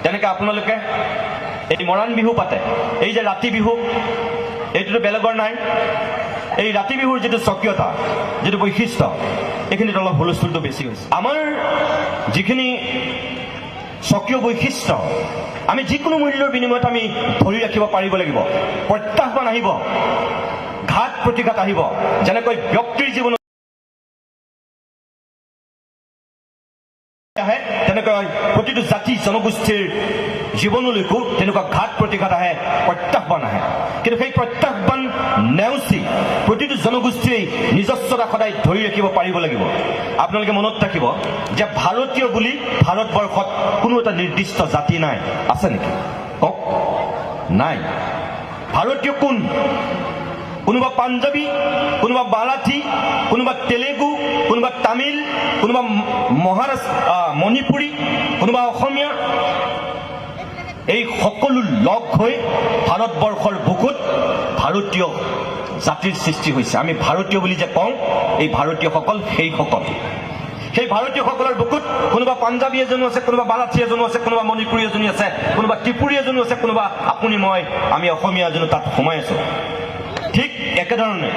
তেনেকৈ আপোনালোকে এই মৰাণ বিহু পাতে। এই যে ৰাতি বিহু, এইটোতো বেলেগৰ নাই। এই ৰাতি বিহুৰ যিটো স্বকীয়তা, যিটো বৈশিষ্ট্য, এইখিনিত অলপ হুলস্থুলটো বেছি হৈছে। আমাৰ যিখিনি স্বকীয় বৈশিষ্ট্য আমি যিকোনো মূল্যৰ বিনিময়ত আমি ধৰি ৰাখিব পাৰিব লাগিব। প্ৰত্যাহ্বান আহিব, ঘাত প্ৰতিঘাত আহিব, যেনেকৈ ব্যক্তিৰ জীৱনত আহে তেনেকৈ প্ৰতিটো জাতি জনগোষ্ঠীৰ জীৱনলৈকো তেনেকুৱা ঘাত প্ৰতিঘাত আহে, প্ৰত্যাহ্বান আহে। কিন্তু সেই প্ৰত্যাহ্বান নেওচি প্ৰতিটো জনগোষ্ঠীয়েই নিজস্বতা সদায় ধৰি ৰাখিব পাৰিব লাগিব। আপোনালোকে মনত ৰাখিব যে ভাৰতীয় বুলি ভাৰতবৰ্ষত কোনো এটা নিৰ্দিষ্ট জাতি নাই। আছে নেকি? কওক, নাই। ভাৰতীয় কোন? কোনোবা পাঞ্জাবী, কোনোবা মাৰাঠী, কোনোবা তেলেগু, কোনোবা তামিল, কোনোবা মহাৰাষ্ট্ৰ, মণিপুৰী, কোনোবা অসমীয়া, এই সকলো লগ হৈ ভাৰতবৰ্ষৰ বুকুত ভাৰতীয় জাতিৰ সৃষ্টি হৈছে। আমি ভাৰতীয় বুলি যে কওঁ, এই ভাৰতীয়সকল সেইসকল। সেই ভাৰতীয়সকলৰ বুকুত কোনোবা পাঞ্জাবী এজনো আছে, কোনোবা মাৰাঠী এজনো আছে, কোনোবা মণিপুৰী এজনী আছে, কোনোবা ত্ৰিপুৰী এজনো আছে, কোনোবা আপুনি মই আমি অসমীয়া এজনো তাত সোমাই আছো। ঠিক একেধৰণে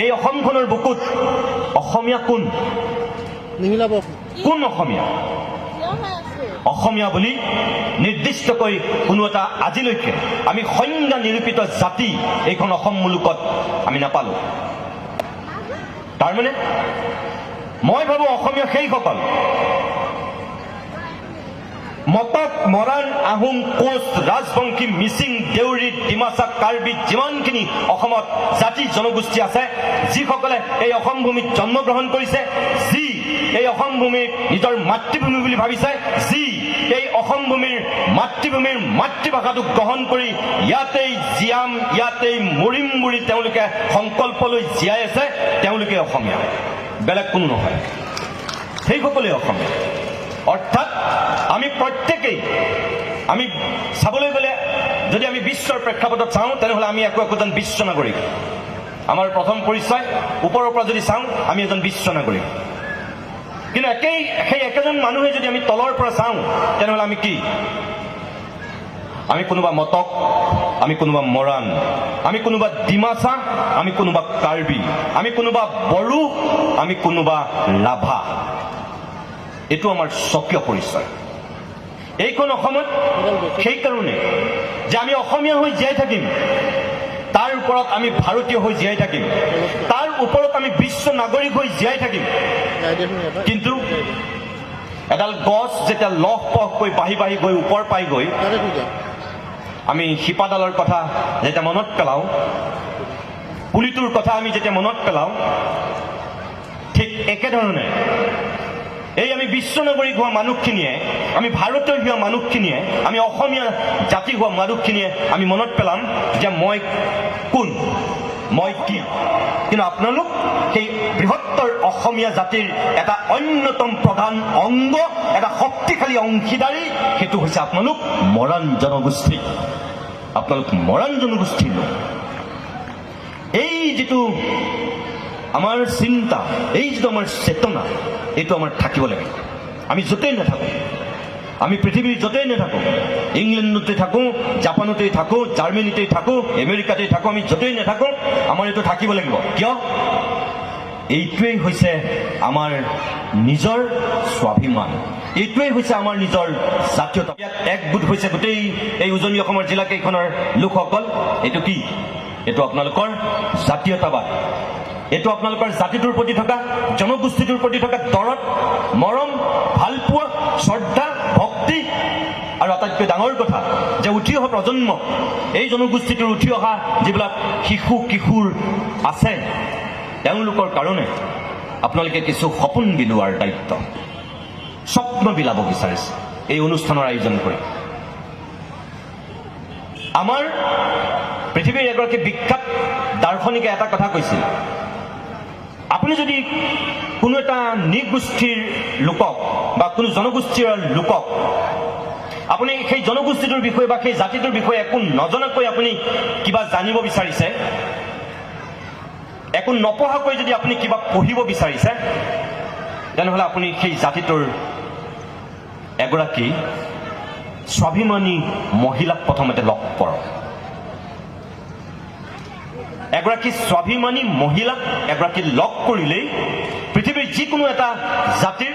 এই অসমখনৰ বুকুত অসমীয়া কোন? নিমিলাব। কোন অসমীয়া? অসমীয়া বুলি নিৰ্দিষ্টকৈ কোনো এটা আজিলৈকে আমি সংজ্ঞা নিৰূপিত জাতি এইখন অসম মুলুকত আমি নাপালো। তাৰমানে মই ভাবো অসমীয়া সেইসকল মটক, মৰাণ, আহোম, কোচ, ৰাজবংশী, মিচিং, দেউৰী, ডিমাচা, কাৰ্বি যিমানখিনি অসমত জাতি জনগোষ্ঠী আছে, যিসকলে এই অসম ভূমিত জন্মগ্ৰহণ কৰিছে, যি এই অসম ভূমিক নিজৰ মাতৃভূমি বুলি ভাবিছে, যি এই অসম ভূমিৰ মাতৃভূমিৰ মাতৃভাষাটোক গ্ৰহণ কৰি ইয়াতেই জীয়াম, ইয়াতেই মৰিম বুলি তেওঁলোকে সংকল্প লৈ জীয়াই আছে, তেওঁলোকে অসমীয়া, বেলেগ কোনো নহয়, সেইসকলেই অসমীয়া। অৰ্থাৎ আমি প্ৰত্যেকেই, আমি চাবলৈ গ'লে যদি আমি বিশ্বৰ প্ৰেক্ষাপটত চাওঁ, তেনেহ'লে আমি একো একোজন বিশ্ব নাগৰিক। আমাৰ প্ৰথম পৰিচয় ওপৰৰ পৰা যদি চাওঁ, আমি এজন বিশ্ব নাগৰিক। কিন্তু সেই একেজন মানুহে যদি আমি তলৰ পৰা চাওঁ, তেনেহ'লে আমি কি? আমি কোনোবা মটক, আমি কোনোবা মৰাণ, আমি কোনোবা ডিমাচা, আমি কোনোবা কাৰ্বি, আমি কোনোবা বড়ো, আমি কোনোবা ৰাভা। এইটো আমাৰ স্বকীয় পৰিচয় এইখন অসমত। সেইকাৰণে যে আমি অসমীয়া হৈ জীয়াই থাকিম, তাৰ ওপৰত আমি ভাৰতীয় হৈ জীয়াই থাকিম, তাৰ ওপৰত আমি বিশ্ব নাগৰিক হৈ জীয়াই থাকিম। কিন্তু এডাল গছ যেতিয়া লহ পহকৈ বাঢ়ি বাঢ়ি গৈ ওপৰ পাই গৈ আমি শিপাডালৰ কথা যেতিয়া মনত পেলাওঁ, পুলিটোৰ কথা আমি যেতিয়া মনত পেলাওঁ, ঠিক একেধৰণে এই আমি বিশ্ব নাগৰিক হোৱা মানুহখিনিয়ে, আমি ভাৰতীয় হোৱা মানুহখিনিয়ে, আমি অসমীয়া জাতি হোৱা মানুহখিনিয়ে আমি মনত পেলাম যে মই কোন, মই কি। কিন্তু আপোনালোক সেই বৃহত্তৰ অসমীয়া জাতিৰ এটা অন্যতম প্ৰধান অংগ, এটা শক্তিশালী অংশীদাৰী, সেইটো হৈছে আপোনালোক মৰাণ জনগোষ্ঠী। আপোনালোক মৰাণ জনগোষ্ঠীৰ লোক। এই যিটো আমাৰ চিন্তা, এই যিটো আমাৰ চেতনা, এইটো আমাৰ থাকিব লাগে। আমি য'তেই নাথাকোঁ, আমি পৃথিৱীৰ য'তেই নাথাকোঁ, ইংলেণ্ডতে থাকোঁ, জাপানতেই থাকোঁ, জাৰ্মানীতেই থাকোঁ, আমেৰিকাতেই থাকোঁ, আমি য'তেই নাথাকোঁ, আমাৰ এইটো থাকিব লাগিব। কিয়? এইটোৱেই হৈছে আমাৰ নিজৰ স্বাভিমান, এইটোৱেই হৈছে আমাৰ নিজৰ জাতীয়তা। ইয়াত একগোট হৈছে গোটেই এই উজনি অসমৰ জিলাকেইখনৰ লোকসকল। এইটো কি? এইটো আপোনালোকৰ জাতীয়তাবাদ, এইটো আপোনালোকৰ জাতিটোৰ প্ৰতি থকা, জনগোষ্ঠীটোৰ প্ৰতি থকা দৰদ, মৰম, ভালপোৱা, শ্ৰদ্ধা, ভক্তি। আৰু আটাইতকৈ ডাঙৰ কথা যে উঠি অহা প্ৰজন্ম, এই জনগোষ্ঠীটোৰ উঠি অহা যিবিলাক শিশু কিশোৰ আছে, তেওঁলোকৰ কাৰণে আপোনালোকে কিছু সপোন বিলোৱাৰ দায়িত্ব, স্বপ্ন বিলাব বিচাৰিছে এই অনুষ্ঠানৰ আয়োজন কৰি। আমাৰ পৃথিৱীৰ এগৰাকী বিখ্যাত দাৰ্শনিকে এটা কথা কৈছিল, আপুনি যদি কোনো এটা নৃগোষ্ঠীৰ লোকক বা কোনো জনগোষ্ঠীৰ লোকক আপুনি সেই জনগোষ্ঠীটোৰ বিষয়ে বা সেই জাতিটোৰ বিষয়ে একো নজনাকৈ আপুনি কিবা জানিব বিচাৰিছে, একো নপঢ়াকৈ যদি আপুনি কিবা পঢ়িব বিচাৰিছে, তেনেহ'লে আপুনি সেই জাতিটোৰ এগৰাকী স্বাভিমানী মহিলাক প্ৰথমতে লগ কৰক। এগৰাকী স্বাভিমানী মহিলাক এগৰাকী লগ কৰিলেই পৃথিৱীৰ যিকোনো এটা জাতিৰ,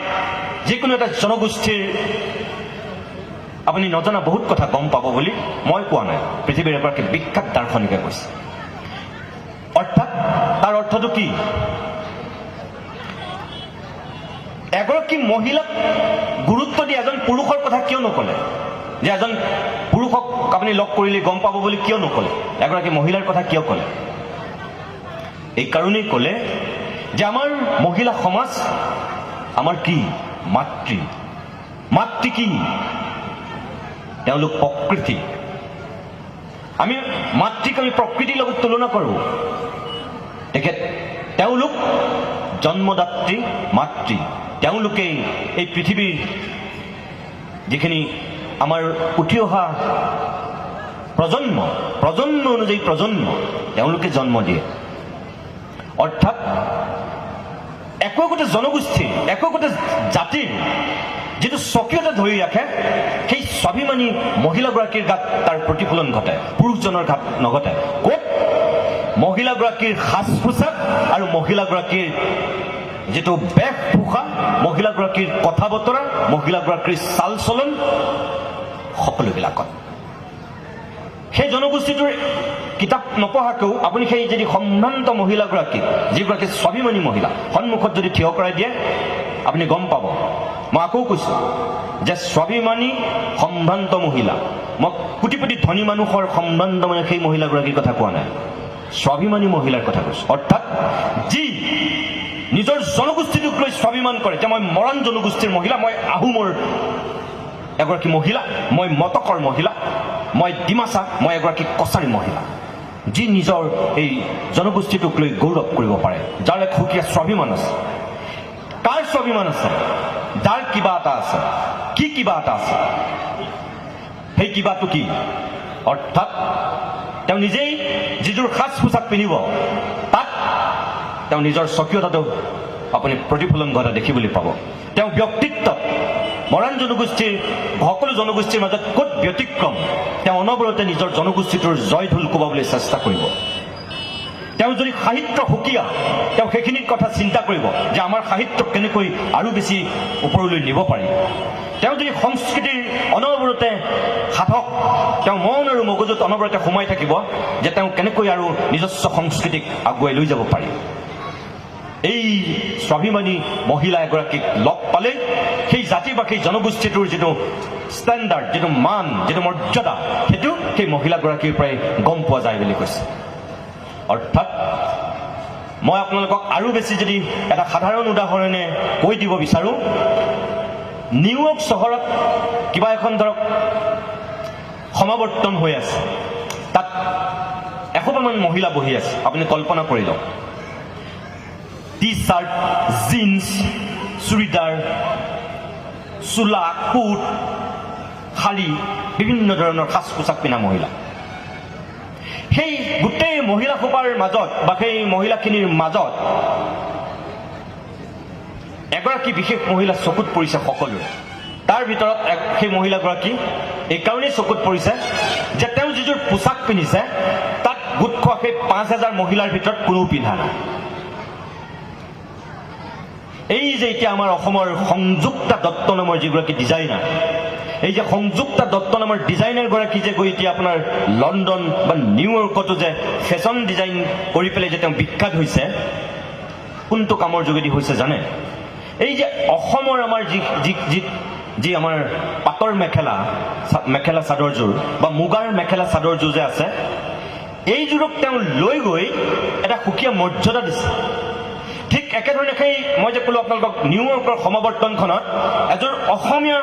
যিকোনো এটা জনগোষ্ঠীৰ আপুনি নজনা বহুত কথা গম পাব বুলি মই কোৱা নাই, পৃথিৱীৰ এগৰাকী বিখ্যাত দাৰ্শনিকে কৈছে। অৰ্থাৎ তাৰ অৰ্থটো কি? এগৰাকী মহিলাক গুৰুত্ব দি এজন পুৰুষৰ কথা কিয় নকলে? যে এজন পুৰুষক আপুনি লগ কৰিলে গম পাব বুলি কিয় নকলে? এগৰাকী মহিলাৰ কথা কিয় ক'লে? এই কাৰণেই ক'লে যে আমাৰ মহিলা সমাজ আমাৰ কি? মাতৃ। মাতৃ কি? তেওঁলোক প্ৰকৃতি। আমি মাতৃক আমি প্ৰকৃতিৰ লগত তুলনা কৰোঁ। তেখেত তেওঁলোক জন্মদাত্ৰী মাতৃ। তেওঁলোকেই এই পৃথিৱীৰ যিখিনি আমাৰ উঠি অহা প্ৰজন্ম, প্ৰজন্ম অনুযায়ী প্ৰজন্ম তেওঁলোকে জন্ম দিয়ে। অৰ্থাৎ একো একোটা জনগোষ্ঠীৰ, একো একোটা জাতিৰ যিটো স্বকীয়তা ধৰি ৰাখে, সেই স্বাভিমানী মহিলাগৰাকীৰ গাত তাৰ প্ৰতিফলন ঘটে, পুৰুষজনৰ গাত নঘটে। ক'ত? মহিলাগৰাকীৰ সাজ পোছাক আৰু মহিলাগৰাকীৰ যিটো বেশভূষা, মহিলাগৰাকীৰ কথা বতৰা, মহিলাগৰাকীৰ চাল চলন, সকলোবিলাকত। সেই জনগোষ্ঠীটোৰ কিতাপ নপঢ়াকেও আপুনি সেই যদি সম্ভ্ৰান্ত মহিলাগৰাকীক, যিগৰাকী স্বাভিমানী মহিলা, সন্মুখত যদি থিয় কৰাই দিয়ে, আপুনি গম পাব। মই আকৌ কৈছোঁ যে স্বাভিমানী সম্ভ্ৰান্ত মহিলা, মই কোটিপতি ধনী মানুহৰ সম্ভ্ৰান্ত মানে সেই মহিলাগৰাকীৰ কথা কোৱা নাই, স্বাভিমানী মহিলাৰ কথা কৈছোঁ। অৰ্থাৎ যি নিজৰ জনগোষ্ঠীটোক লৈ স্বাভিমান কৰে যে মই মৰাণ জনগোষ্ঠীৰ মহিলা, মই আহোমৰ এগৰাকী মহিলা, মই মটকৰ মহিলা, মই ডিমাচা, মই এগৰাকী কছাৰী মহিলা, যি নিজৰ এই জনগোষ্ঠীটোক লৈ গৌৰৱ কৰিব পাৰে, যাৰ এক সুকীয়া স্বাভিমান আছে। কাৰ স্বাভিমান আছে? যাৰ কিবা এটা আছে। কি কিবা এটা আছে? সেই কিবাটো কি? অৰ্থাৎ তেওঁ নিজেই যিযোৰ সাজ পোছাক পিন্ধিব, তাত তেওঁ নিজৰ স্বকীয়তাটো আপুনি প্ৰতিফলন ঘটা দেখিবলৈ পাব। তেওঁ ব্যক্তিত্বত মৰাণ জনগোষ্ঠীৰ সকলো জনগোষ্ঠীৰ মাজত ক'ত ব্যতিক্ৰম, তেওঁ অনবৰতে নিজৰ জনগোষ্ঠীটোৰ জয়ঢোল কোবাবলৈ চেষ্টা কৰিব। তেওঁ যদি সাহিত্য সুকীয়া, তেওঁ সেইখিনিৰ কথা চিন্তা কৰিব যে আমাৰ সাহিত্যক কেনেকৈ আৰু বেছি ওপৰলৈ নিব পাৰি। তেওঁ যদি সংস্কৃতিৰ অনবৰতে সাধক, তেওঁ মন আৰু মগজুত অনবৰতে সোমাই থাকিব যে তেওঁ কেনেকৈ আৰু নিজস্ব সংস্কৃতিক আগুৱাই লৈ যাব পাৰি। এই স্বাভিমানী মহিলা এগৰাকীক লগ পালে সেই জাতি বা সেই জনগোষ্ঠীটোৰ যিটো ষ্টেণ্ডাৰ্ড, যিটো মান, যিটো মৰ্যাদা, সেইটো সেই মহিলাগৰাকীৰ পৰাই গম পোৱা যায় বুলি কৈছে। অৰ্থাৎ মই আপোনালোকক আৰু বেছি যদি এটা সাধাৰণ উদাহৰণে কৈ দিব বিচাৰোঁ, নিউয়ৰ্ক চহৰত কিবা এখন ধৰক সমাৱৰ্তন হৈ আছে, তাত এসোপামান মহিলা বহি আছে। আপুনি কল্পনা কৰি লওক, টি চাৰ্ট, জিন্স, চুৰিদাৰ, চোলা, কোট, শাৰী, বিভিন্ন ধৰণৰ সাজ পোছাক পিন্ধা মহিলা। সেই গোটেই মহিলাসোপাৰ মাজত বা সেই মহিলাখিনিৰ মাজত এগৰাকী বিশেষ মহিলা চকুত পৰিছে সকলোৰে। তাৰ ভিতৰত সেই মহিলাগৰাকী এইকাৰণেই চকুত পৰিছে যে তেওঁ যিযোৰ পোছাক পিন্ধিছে, তাত গোট খোৱা সেই 5000 মহিলাৰ ভিতৰত কোনো পিন্ধা নাই। এই যে এতিয়া আমাৰ অসমৰ সংযুক্তা দত্ত নামৰ যিগৰাকী ডিজাইনাৰ, এই যে সংযুক্তা দত্ত নামৰ ডিজাইনাৰগৰাকী যে গৈ এতিয়া আপোনাৰ লণ্ডন বা নিউয়ৰ্কতো যে ফেশ্বন ডিজাইন কৰি পেলাই যে তেওঁ বিখ্যাত হৈছে, কোনটো কামৰ যোগেদি হৈছে জানে? এই যে অসমৰ আমাৰ যি যি যি যি আমাৰ পাটৰ মেখেলা মেখেলা চাদৰযোৰ বা মুগাৰ মেখেলা চাদৰযোৰ যে আছে, এইযোৰক তেওঁ লৈ গৈ এটা সুকীয়া মৰ্যাদা দিছে। ঠিক একেধৰণে সেই মই যে ক'লো আপোনালোকক নিউয়ৰ্কৰ সমাৱৰ্তনখনত এযোৰ অসমীয়া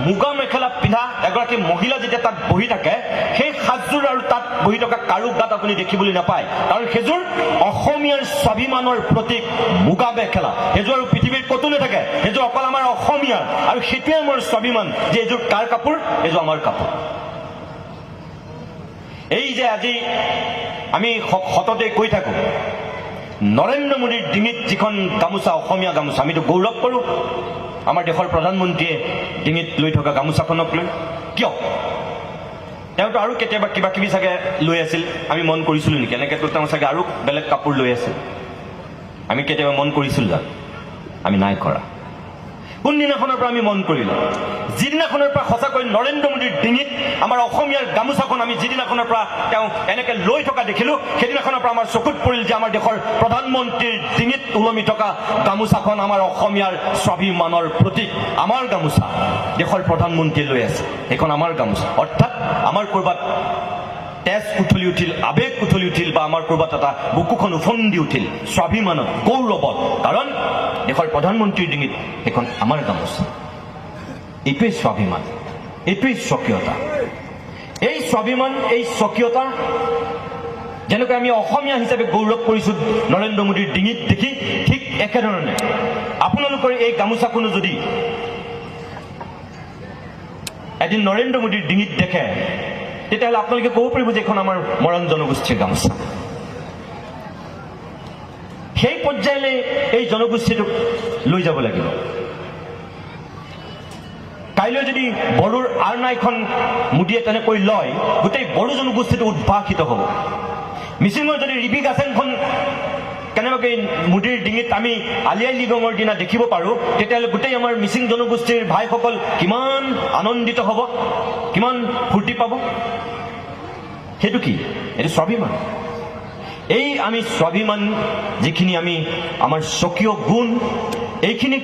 মুগা মেখেলা পিন্ধা এগৰাকী মহিলা যেতিয়া তাত বহি থাকে, সেই সাজযোৰ আৰু তাত বহি থকা কাৰো গাত আপুনি দেখিবলৈ নাপায়। কাৰণ সেইযোৰ অসমীয়াৰ স্বাভিমানৰ প্ৰতীক মুগা মেখেলা। সেইযোৰ আৰু পৃথিৱীৰ ক'তো নাথাকে, সেইযোৰ অকল আমাৰ অসমীয়াৰ, আৰু সেইটোৱে আমাৰ স্বাভিমান যে এইযোৰ কাৰ কাপোৰ, এইযোৰ আমাৰ কাপোৰ। এই যে আজি আমি সততে কৈ থাকোঁ, নৰেন্দ্ৰ মোদীৰ ডিঙিত যিখন গামোচা, অসমীয়া গামোচা, আমিতো গৌৰৱ কৰোঁ। আমাৰ দেশৰ প্ৰধানমন্ত্ৰীয়ে ডিঙিত লৈ থকা গামোচাখনক লৈ। কিয়? তেওঁতো আৰু কেতিয়াবা কিবা কিবি চাগে লৈ আছিল, আমি মন কৰিছিলোঁ নেকি? এনেকৈতো তেওঁ চাগে আৰু বেলেগ কাপোৰ লৈ আছিল, আমি কেতিয়াবা মন কৰিছিলোঁ জানো? আমি নাই কৰা। কোনদিনাখনৰ পৰা আমি মন কৰিলোঁ? যিদিনাখনৰ পৰা সঁচাকৈ নৰেন্দ্ৰ মোদীৰ ডিঙিত আমাৰ অসমীয়াৰ গামোচাখন আমি যিদিনাখনৰ পৰা তেওঁ এনেকৈ লৈ থকা দেখিলোঁ, সেইদিনাখনৰ পৰা আমাৰ চকুত পৰিল যে আমাৰ দেশৰ প্ৰধানমন্ত্ৰীৰ ডিঙিত ওলমি থকা গামোচাখন আমাৰ অসমীয়াৰ স্বাভিমানৰ প্ৰতীক। আমাৰ গামোচা দেশৰ প্ৰধানমন্ত্ৰীয়ে লৈ আছে, সেইখন আমাৰ গামোচা। অৰ্থাৎ আমাৰ ক'ৰবাত তেজ উথলি উঠিল, আৱেগ উথলি উঠিল, বা আমাৰ ক'ৰবাত এটা বুকুখন উফন্দি উঠিল স্বাভিমানত, গৌৰৱত, কাৰণ দেশৰ প্ৰধানমন্ত্ৰীৰ ডিঙিত সেইখন আমাৰ গামোচা। এইটোৱেই স্বাভিমান, এইটোৱেই স্বকীয়তা। এই স্বাভিমান, এই স্বকীয়তা যেনেকৈ আমি অসমীয়া হিচাপে গৌৰৱ কৰিছোঁ নৰেন্দ্ৰ মোদীৰ ডিঙিত দেখি, ঠিক একেধৰণে আপোনালোকৰ এই গামোচাখনো যদি এদিন নৰেন্দ্ৰ মোদীৰ ডিঙিত দেখে, তেতিয়াহ'লে আপোনালোকে ক'ব পাৰিব যে এইখন আমাৰ মৰাণ জনগোষ্ঠীৰ গামোচা। সেই পৰ্যায়লৈ এই জনগোষ্ঠীটোক লৈ যাব লাগিব। কাইলৈ যদি বড়োৰ আৰনাইখন মোদীয়ে তেনেকৈ লয়, গোটেই বড়ো জনগোষ্ঠীটো উদ্ভাসিত হ'ব। মিচিঙৰ যদি ৰিবি গাছেংখন কেনেবাকৈ মোদীৰ ডিঙিত আমি আলি আই লৃগাঙৰ দিনা দেখিব পাৰোঁ, তেতিয়াহ'লে গোটেই আমাৰ মিচিং জনগোষ্ঠীৰ ভাইসকল কিমান আনন্দিত হ'ব, কিমান ফূৰ্তি পাব। সেইটো কি? এইটো স্বাভিমান। এই আমি স্বাভিমান যিখিনি আমি আমাৰ স্বকীয় গুণ, এইখিনিক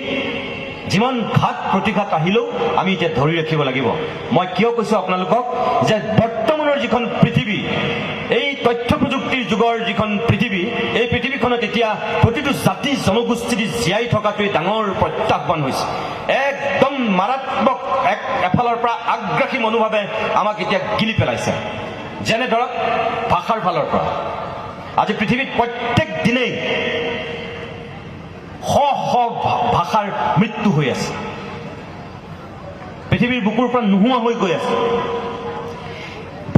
যিমান ঘাত প্ৰতিঘাত আহিলেও আমি এতিয়া ধৰি ৰাখিব লাগিব। মই কিয় কৈছোঁ আপোনালোকক যে বৰ্তমানৰ যিখন পৃথিৱী, এই তথ্য প্ৰযুক্তিৰ যুগৰ যিখন পৃথিৱী, এই পৃথিৱীখনত এতিয়া প্ৰতিটো জাতি জনগোষ্ঠী জীয়াই থকাটোৱে ডাঙৰ প্ৰত্যাহ্বান হৈছে। একদম মাৰাত্মক এক এফালৰ পৰা আগ্ৰাসী মনোভাৱে আমাক এতিয়া গিলি পেলাইছে। যেনে ধৰক ভাষাৰ ফালৰ পৰা আজি পৃথিৱীত প্ৰত্যেক দিনেই শ শ ভাষাৰ মৃত্যু হৈ আছে, পৃথিৱীৰ বুকুৰ পৰা নোহোৱা হৈ গৈ আছে।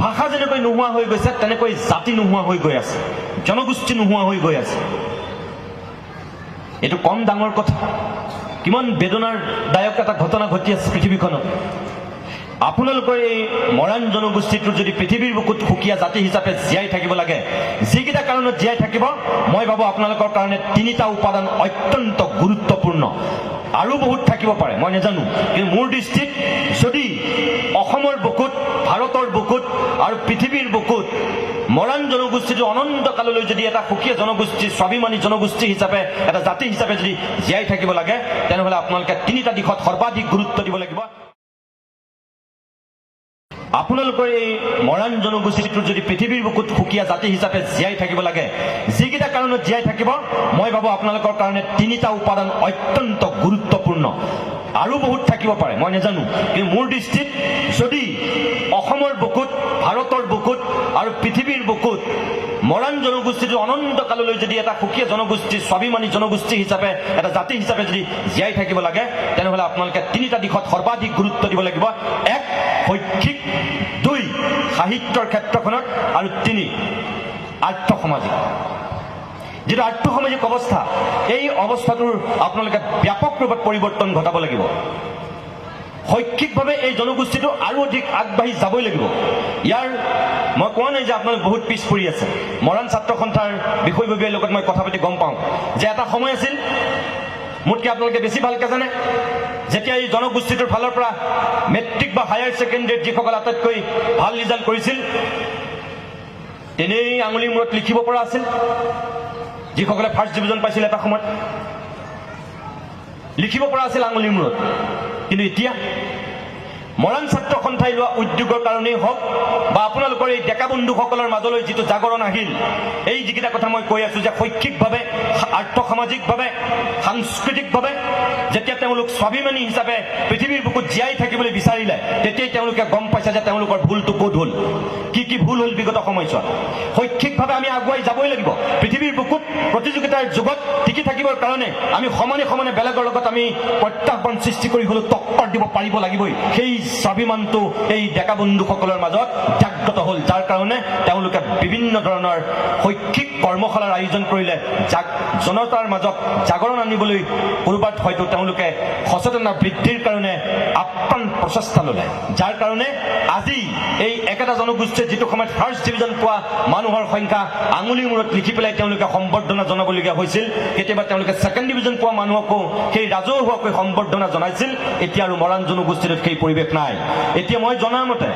ভাষা যেনেকৈ নোহোৱা হৈ গৈছে, তেনেকৈ জাতি নোহোৱা হৈ গৈ আছে, জনগোষ্ঠী নোহোৱা হৈ গৈ আছে। এইটো কম ডাঙৰ কথা? কিমান বেদনাৰ দায়ক এটা ঘটনা ঘটি আছে পৃথিৱীখনত। আপোনালোকৰ এই মৰাণ জনগোষ্ঠীটোৰ যদি পৃথিৱীৰ বুকুত সুকীয়া জাতি হিচাপে জীয়াই থাকিব লাগে, যিকেইটা কাৰণত জীয়াই থাকিব, মই ভাবোঁ আপোনালোকৰ কাৰণে তিনিটা উপাদান অত্যন্ত গুৰুত্বপূৰ্ণ। আৰু বহুত থাকিব পাৰে, মই নাজানো, কিন্তু মোৰ দৃষ্টিত যদি অসমৰ বুকুত, ভাৰতৰ বুকুত আৰু পৃথিৱীৰ বুকুত মৰাণ জনগোষ্ঠীটো অনন্ত কাললৈ যদি এটা সুকীয়া জনগোষ্ঠী, স্বাভিমানী জনগোষ্ঠী হিচাপে, এটা জাতি হিচাপে যদি জীয়াই থাকিব লাগে, তেনেহ'লে আপোনালোকে তিনিটা দিশত সৰ্বাধিক গুৰুত্ব দিব লাগিব। আপোনালোকৰ এই মৰাণ জনগোষ্ঠীটোৰ যদি পৃথিৱীৰ বুকুত সুকীয়া জাতি হিচাপে জীয়াই থাকিব লাগে, যিকেইটা কাৰণত জীয়াই থাকিব, মই ভাবোঁ আপোনালোকৰ কাৰণে তিনিটা উপাদান অত্যন্ত গুৰুত্বপূৰ্ণ। আৰু বহুত থাকিব পাৰে, মই নাজানো, কিন্তু মোৰ দৃষ্টিত যদি অসমৰ বুকুত, ভাৰতৰ বুকুত আৰু পৃথিৱীৰ বুকুত মৰাণ জনগোষ্ঠীটো অনন্ত কাললৈ যদি এটা সুকীয়া জনগোষ্ঠী, স্বাভিমানী জনগোষ্ঠী হিচাপে, এটা জাতি হিচাপে যদি জীয়াই থাকিব লাগে, তেনেহ'লে আপোনালোকে তিনিটা দিশত সৰ্বাধিক গুৰুত্ব দিব লাগিব। এক, শৈক্ষিক, দুই, সাহিত্যৰ ক্ষেত্ৰখনত, আৰু তিনি, আৰ্থসামাজিক। যিটো আৰ্থসামাজিক অৱস্থা, এই অৱস্থাটোৰ আপোনালোকে ব্যাপক ৰূপত পৰিৱৰ্তন ঘটাব লাগিব। শৈক্ষিকভাৱে এই জনগোষ্ঠীটো আৰু অধিক আগবাঢ়ি যাবই লাগিব। ইয়াৰ মই কোৱা নাই যে আপোনালোক বহুত পিছ পৰি আছে। মৰাণ ছাত্ৰ সন্থাৰ বিষয়ববীয়াৰ লগত মই কথা পাতি গম পাওঁ যে এটা সময় আছিল, মোতকৈ আপোনালোকে বেছি ভালকৈ জানে, যেতিয়া এই জনগোষ্ঠীটোৰ ফালৰ পৰা মেট্ৰিক বা হায়াৰ ছেকেণ্ডেৰীত যিসকল আটাইতকৈ ভাল ৰিজাল্ট কৰিছিল, তেনেই আঙুলিৰ মূৰত লিখিব পৰা আছিল। যিসকলে ফাৰ্ষ্ট ডিভিজন পাইছিল এটা সময়ত লিখিব পৰা আছিল আঙুলিৰ মূৰত। কিন্তু এতিয়া মৰাণ ছাত্ৰ সন্থাই লোৱা উদ্যোগৰ কাৰণেই হওক বা আপোনালোকৰ এই ডেকা বন্ধুসকলৰ মাজলৈ যিটো জাগৰণ আহিল, এই যিকেইটা কথা মই কৈ আছোঁ যে শৈক্ষিকভাৱে, আৰ্থসামাজিকভাৱে, সাংস্কৃতিকভাৱে যেতিয়া তেওঁলোক স্বাভিমানী হিচাপে পৃথিৱীৰ বুকুত জীয়াই থাকিবলৈ বিচাৰিলে, তেতিয়াই তেওঁলোকে গম পাইছে যে তেওঁলোকৰ ভুলটো ক'ত হ'ল, কি কি ভুল হ'ল বিগত সময়ছোৱাত। শৈক্ষিকভাৱে আমি আগুৱাই যাবই লাগিব। পৃথিৱীৰ বুকুত প্ৰতিযোগিতাৰ যুগত টিকি থাকিবৰ কাৰণে আমি সমানে সমানে বেলেগৰ লগত আমি প্ৰত্যাহ্বান সৃষ্টি কৰি হ'লেও টক্কৰ দিব পাৰিব লাগিবই। সেই স্বাভিমানটো এই ডেকা বন্ধুসকলৰ মাজত জাগ্ৰত হ'ল, যাৰ কাৰণে তেওঁলোকে বিভিন্ন ধৰণৰ শৈক্ষিক কৰ্মশালাৰ আয়োজন কৰিলে। জনতাৰ মাজত জাগৰণ আনিবলৈ ক'ৰবাত হয়তো তেওঁলোকে সচেতনতা বৃদ্ধিৰ কাৰণে আপ্ৰাণ প্ৰচেষ্টা ল'লে, যাৰ কাৰণে আজি এই একেটা জনগোষ্ঠীয়ে যিটো সময়ত ফাৰ্ষ্ট ডিভিজন পোৱা মানুহৰ সংখ্যা আঙুলিৰ মূৰত লিখি পেলাই তেওঁলোকে সম্বৰ্ধনা জনাবলগীয়া হৈছিল, কেতিয়াবা তেওঁলোকে ছেকেণ্ড ডিভিজন পোৱা মানুহকো সেই ৰাজহুৱাকৈ সম্বৰ্ধনা জনাইছিল। এতিয়া আৰু মৰাণ জনগোষ্ঠীটোত সেই পৰিৱেশ নাই। এতিয়া মই জনাৰ মতে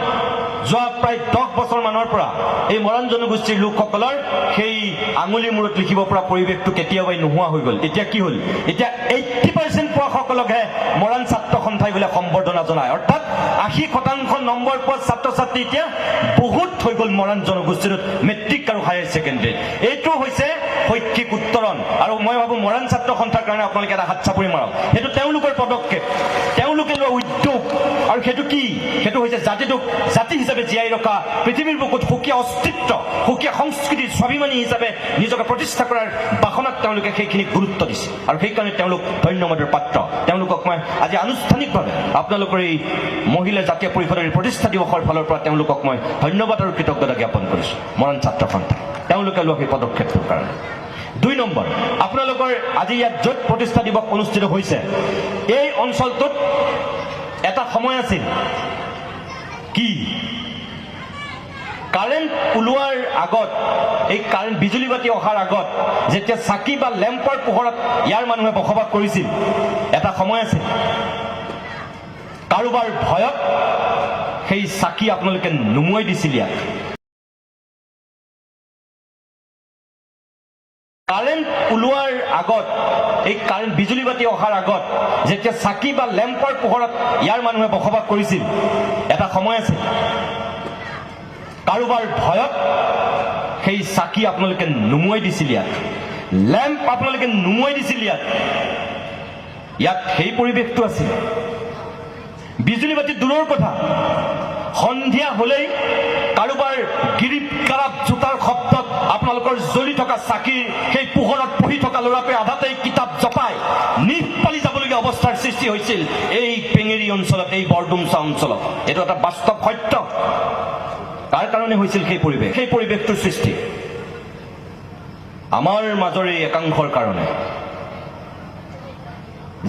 যোৱা প্ৰায় 10 বছৰ মানৰ পৰা এই মৰাণ জনগোষ্ঠীৰ লোকসকলৰ সেই আঙুলিৰ মূৰত লিখিব পৰা পৰিৱেশটো কেতিয়াবাই নোহোৱা হৈ গ'ল। এতিয়া কি হ'ল? এতিয়া 80% পোৱাসকলকহে মৰাণ ছাত্ৰ সন্থাই বোলে সম্বৰ্ধনা জনায়। অৰ্থাৎ 80% নম্বৰ পোৱা ছাত্ৰ ছাত্ৰী এতিয়া বহুত হৈ গ'ল মৰাণ জনগোষ্ঠীটোত মেট্ৰিক আৰু হায়াৰ ছেকেণ্ডেৰীত। এইটো হৈছে শৈক্ষিক উত্তৰণ। আৰু মই ভাবোঁ মৰাণ ছাত্ৰ সন্থাৰ কাৰণে আপোনালোকে এটা হাত চাপৰি মাৰক। সেইটো তেওঁলোকৰ পদক্ষেপ, তেওঁলোকে লোৱা উদ্যোগ। আৰু সেইটো কি? সেইটো হৈছে জাতিটোক জাতি হিচাপে জীয়াই ৰখা, পৃথিৱীৰ বুকুত সুকীয়া অস্তিত্ব, সুকীয়া সংস্কৃতিৰ স্বাভিমানী হিচাপে নিজকে প্ৰতিষ্ঠা কৰাৰ বাসনাত তেওঁলোকে সেইখিনিক গুৰুত্ব দিছে আৰু সেইকাৰণে তেওঁলোক ধন্যবাদৰ পাত্ৰ। তেওঁলোকক মই আজি আনুষ্ঠানিকভাৱে আপোনালোকৰ এই মহিলা জাতীয় পৰিষদৰ এই প্ৰতিষ্ঠা দিৱসৰ ফালৰ পৰা তেওঁলোকক মই ধন্যবাদ আৰু কৃতজ্ঞতা জ্ঞাপন কৰিছোঁ, মৰাণ ছাত্ৰ সন্থা, তেওঁলোকে লোৱা সেই পদক্ষেপটোৰ কাৰণে। 2 নম্বৰ, আপোনালোকৰ আজি ইয়াত য'ত প্ৰতিষ্ঠা দিৱস অনুষ্ঠিত হৈছে, এই অঞ্চলটোত এটা সময় আছিল কি, কাৰেণ্ট ওলোৱাৰ আগত, এই কাৰেণ্ট বিজুলী বাতি অহাৰ আগত যেতিয়া চাকি বা লেম্পৰ পোহৰত ইয়াৰ মানুহে বসবাস কৰিছিল, এটা সময় আছিল কাৰোবাৰ ভয়ত সেই চাকি আপোনালোকে নুমুৱাই দিছিল। ইয়াত কাৰেণ্ট ওলোৱাৰ আগত, এই কাৰেণ্ট বিজুলী বাতি অহাৰ আগত যেতিয়া চাকি বা লেম্পৰ পোহৰত ইয়াৰ মানুহে বসবাস কৰিছিল, এটা সময় আছিল কাৰোবাৰ ভয়ত সেই চাকি আপোনালোকে নুমুৱাই দিছিল। ইয়াত লেম্প আপোনালোকে নুমুৱাই দিছিল। ইয়াত সেই পৰিৱেশটো আছিল। বিজুলী বাতি দূৰৰ কথা, সন্ধিয়া হলেই কাৰোবাৰ গিৰিপ গাৰাপ জোতাৰ শব্দত আপোনালোকৰ জ্বলি থকা চাকিৰ সেই পোহৰত পঢ়ি থকা ল'ৰাটোৱে আধাতেই কিতাপ জপাই নিভ পালি যাবলগীয়া অৱস্থাৰ সৃষ্টি হৈছিল এই পেঙেৰি অঞ্চলত, এই বৰডুমচা অঞ্চলত। এইটো এটা বাস্তৱ সত্য। কাৰ কাৰণে হৈছিল সেই পৰিৱেশ? সেই পৰিৱেশটোৰ সৃষ্টি আমাৰ মাজৰে একাংশৰ কাৰণে,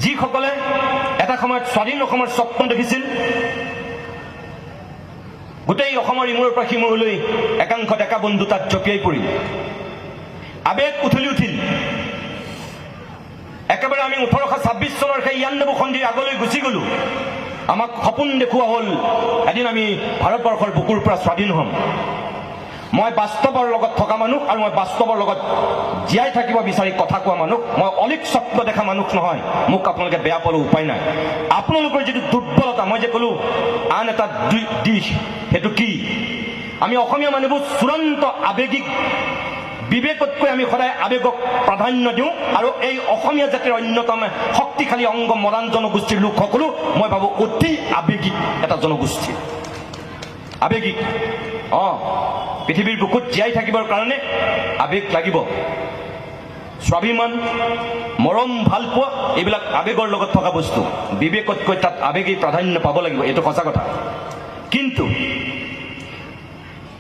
যিসকলে এটা সময়ত স্বাধীন অসমৰ স্বপ্ন দেখিছিল। গোটেই অসমৰ ইমূৰৰ পৰা সিমূৰলৈ একাংশ ডেকা বন্ধু তাত জঁপিয়াই পৰিল, আৱেগ উথলি উঠিল। একেবাৰে আমি 1826 চনৰ সেই ইয়াণ্ডাবু সন্ধিৰ আগলৈ গুচি গলো। আমাক সপোন দেখুওৱা হ'ল এদিন আমি ভাৰতবৰ্ষৰ বুকুৰ পৰা স্বাধীন হ'ম। মই বাস্তৱৰ লগত থকা মানুহ আৰু মই বাস্তৱৰ লগত জীয়াই থাকিব বিচাৰি কথা কোৱা মানুহ। মই অলিক স্বপ্ন দেখা মানুহ নহয়। মোক আপোনালোকে বেয়া পালেও উপায় নাই। আপোনালোকৰ যিটো দুৰ্বলতা, মই যে ক'লো আন এটা দিশ, সেইটো কি? আমি অসমীয়া মানুহবোৰ চূড়ান্ত আৱেগিক। বিবেকতকৈ আমি সদায় আৱেগক প্ৰাধান্য দিওঁ। আৰু এই অসমীয়া জাতিৰ অন্যতম শক্তিশালী অংগ মৰাণ জনগোষ্ঠীৰ লোকসকলো মই ভাবোঁ অতি আৱেগিক এটা জনগোষ্ঠী। আৱেগিক, পৃথিৱীৰ বুকুত জীয়াই থাকিবৰ কাৰণে আৱেগ লাগিব। স্বাভিমান, মৰম, ভালপোৱা, এইবিলাক আৱেগৰ লগত থকা বস্তু। বিবেকতকৈ তাত আৱেগেই প্ৰাধান্য পাব লাগিব, এইটো সঁচা কথা। কিন্তু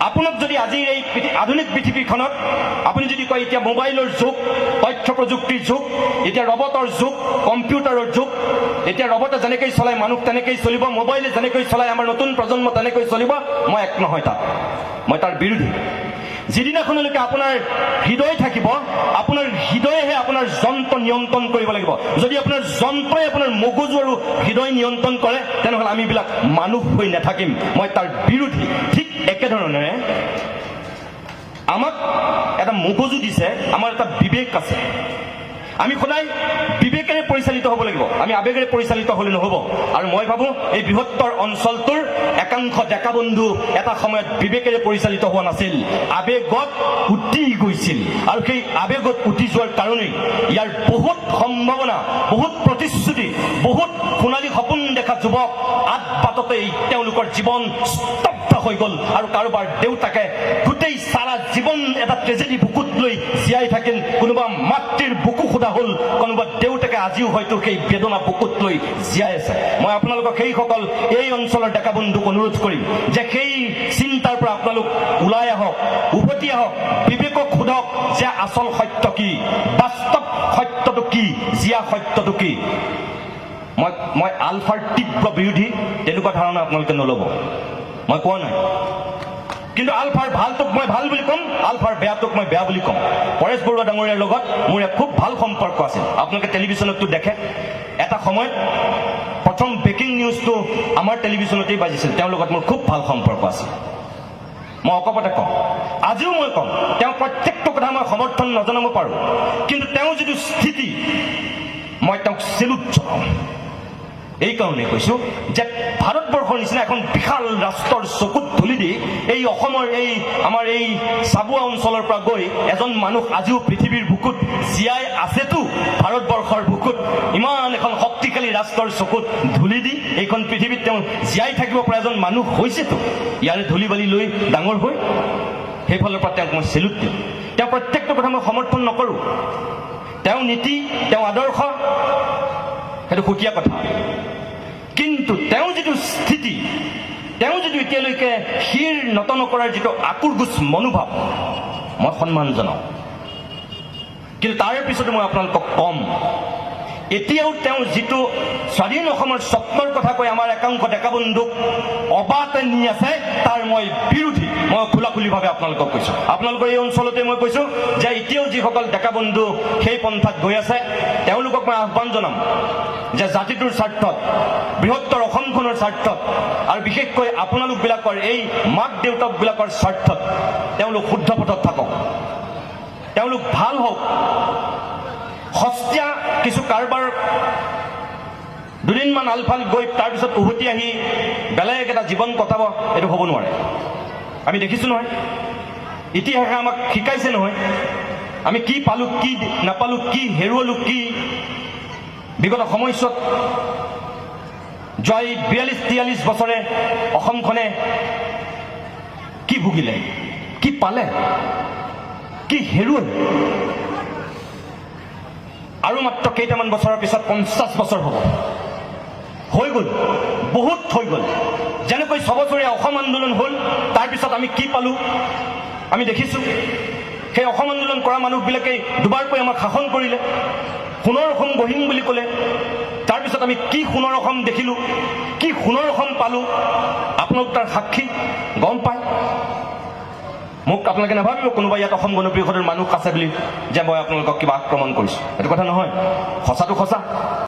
আপোনাক যদি আজিৰ এই আধুনিক পৃথিৱীখনত আপুনি যদি কয় এতিয়া মোবাইলৰ যুগ, তথ্য প্ৰযুক্তিৰ যুগ, এতিয়া ৰবটৰ যুগ, কম্পিউটাৰৰ যুগ, এতিয়া ৰবটে যেনেকৈ চলায় মানুহ তেনেকৈ চলিব, মোবাইলে যেনেকৈ চলায় আমাৰ নতুন প্ৰজন্ম তেনেকৈ চলিব, মই এক নহয় তাত, মই তাৰ বিৰোধী। যিদিনাখনলৈকে আপোনাৰ হৃদয় থাকিব, আপোনাৰ হৃদয়েহে আপোনাৰ যন্ত্ৰ নিয়ন্ত্ৰণ কৰিব লাগিব। যদি আপোনাৰ যন্ত্ৰই আপোনাৰ মগজু আৰু হৃদয় নিয়ন্ত্ৰণ কৰে, তেনেহ'লে আমিবিলাক মানুহ হৈ নাথাকিম। মই তাৰ বিৰোধী। ঠিক একেধৰণেৰে আমাক এটা মগজু দিছে, আমাৰ এটা বিবেক আছে। আমি সদায় বিবেকেৰে পৰিচালিত হ'ব লাগিব, আমি আৱেগেৰে পৰিচালিত হ'লে নহ'ব। আৰু মই ভাবোঁ এই বৃহত্তৰ অঞ্চলটোৰ একাংশ ডেকা বন্ধু এটা সময়ত বিবেকেৰে পৰিচালিত হোৱা নাছিল, আৱেগত উটি গৈছিল। আৰু সেই আৱেগত উটি যোৱাৰ কাৰণেই ইয়াৰ বহুত সম্ভাৱনা, বহুত প্ৰতিশ্ৰুতি, বহুত সোণালী সপোন দেখা যুৱক আদ বাটতেই তেওঁলোকৰ জীৱন স্তব্ধ হৈ গ'ল। আৰু কাৰোবাৰ দেউতাকে গোটেই সাৰা জীৱন এটা ট্ৰেজেডি বুকুত লৈ জীয়াই থাকিল, কোনোবা মাতৃৰ বুকুখন সোধা হ'ল, কোনোবা দেউতাকে আজিও হয়তো সেই বেদনা বুকুত লৈ জীয়াই আছে। মই আপোনালোকক সেইসকল এই অঞ্চলৰ ডেকা বন্ধুক অনুৰোধ কৰিম যে সেই চিন্তাৰ পৰা আপোনালোক ওলাই আহক, উভতি আহক, বিবেকক সোধক যে আচল সত্য কি, বাস্তৱ সত্যটো কি, জীয়া সত্যটো কি। মই আলফাৰ তীব্ৰ বিৰোধী, তেনেকুৱা ধাৰণা আপোনালোকে নল'ব, মই কোৱা নাই। কিন্তু আলফাৰ ভালটোক মই ভাল বুলি ক'ম, আলফাৰ বেয়াটোক মই বেয়া বুলি ক'ম। পৰেশ বৰুৱা ডাঙৰীয়াৰ লগত মোৰ এক খুব ভাল সম্পৰ্ক আছিল। আপোনালোকে টেলিভিশ্যনততো দেখে, এটা সময়ত প্ৰথম ব্ৰেকিং নিউজটো আমাৰ টেলিভিশ্যনতেই বাজিছিল। তেওঁৰ লগত মোৰ খুব ভাল সম্পৰ্ক আছিল। মই অকপটে কওঁ, আজিও মই ক'ম, তেওঁ প্ৰত্যেকটো কথা মই সমৰ্থন নজনাব পাৰোঁ, কিন্তু তেওঁ যিটো স্থিতি, মই তেওঁক চেলুট জনাওঁ। এইকাৰণে কৈছো যে ভাৰতবৰ্ষৰ নিচিনা এখন বিশাল ৰাষ্ট্ৰৰ চকুত ধূলি দি এই অসমৰ এই আমাৰ এই চাবুৱা অঞ্চলৰ পৰা গৈ এজন মানুহ আজিও পৃথিৱীৰ বুকুত জীয়াই আছেতো। ভাৰতবৰ্ষৰ বুকুত ইমান এখন শক্তিশালী ৰাষ্ট্ৰৰ চকুত ধূলি দি এইখন পৃথিৱীত তেওঁ জীয়াই থাকিব পৰা এজন মানুহ হৈছেতো, ইয়াৰে ধূলি বালি লৈ ডাঙৰ হৈ। সেইফালৰ পৰা তেওঁক মই চেলুট দিওঁ। তেওঁ প্ৰত্যেকটো কথা মই সমৰ্থন নকৰোঁ, তেওঁ নীতি, তেওঁ আদৰ্শ সেইটো সুকীয়া কথা, কিন্তু তেওঁ যিটো স্থিতি, তেওঁ যিটো এতিয়ালৈকে শিৰ নত নকৰাৰ যিটো আকুৰগুচ মনোভাৱ, মই সন্মান জনাওঁ। কিন্তু তাৰে পিছতো মই আপোনালোকক ক'ম, এতিয়াও তেওঁ যিটো স্বাধীন অসমৰ স্বপ্নৰ কথা কৈ আমাৰ একাংশ ডেকা বন্ধুক অবাটে নি আছে, তাৰ মই বিৰোধী। মই খোলাখুলিভাৱে আপোনালোকক কৈছোঁ, আপোনালোকৰ এই অঞ্চলতে মই কৈছোঁ যে এতিয়াও যিসকল ডেকা বন্ধু সেই পন্থাত গৈ আছে, তেওঁলোকক মই আহ্বান জনাম যে জাতিটোৰ স্বাৰ্থত, বৃহত্তৰ অসমখনৰ স্বাৰ্থত আৰু বিশেষকৈ আপোনালোকবিলাকৰ এই মাক দেউতাকবিলাকৰ স্বাৰ্থত তেওঁলোক শুদ্ধ পথত থাকক, তেওঁলোক ভাল হওক। সস্তীয়া কিছু কাৰবাৰ দুদিনমান আলফাল গৈ তাৰপিছত উভতি আহি বেলেগ এটা জীৱন কটাব, এইটো হ'ব নোৱাৰে। আমি দেখিছোঁ নহয়, ইতিহাসে আমাক শিকাইছে নহয়, আমি কি পালোঁ, কি নাপালোঁ, কি হেৰুৱালোঁ, কি বিগত সময়ছোৱাত যোৱা এই 42-43 বছৰে অসমখনে কি ভুগিলে, কি পালে, কি হেৰুৱালে। আৰু মাত্ৰ কেইটামান বছৰৰ পিছত 50 বছৰ হ'ব, হৈ গ'ল, বহুত হৈ গ'ল। যেনেকৈ ছবছৰীয়া অসম আন্দোলন হ'ল, তাৰপিছত আমি কি পালোঁ আমি দেখিছোঁ। সেই অসম আন্দোলন কৰা মানুহবিলাকেই দুবাৰকৈ আমাক শাসন কৰিলে, সোণৰ অসম গঢ়িম বুলি ক'লে। তাৰপিছত আমি কি সোণৰ অসম দেখিলোঁ, কি সোণৰ অসম পালোঁ, আপোনালোক তাৰ সাক্ষী, গম পায়। মোক আপোনালোকে নাভাবিব কোনোবা ইয়াত অসম গণ পৰিষদৰ মানুহ আছে বুলি যে মই আপোনালোকক কিবা আক্ৰমণ কৰিছোঁ, এইটো কথা নহয়, সঁচাটো সঁচা।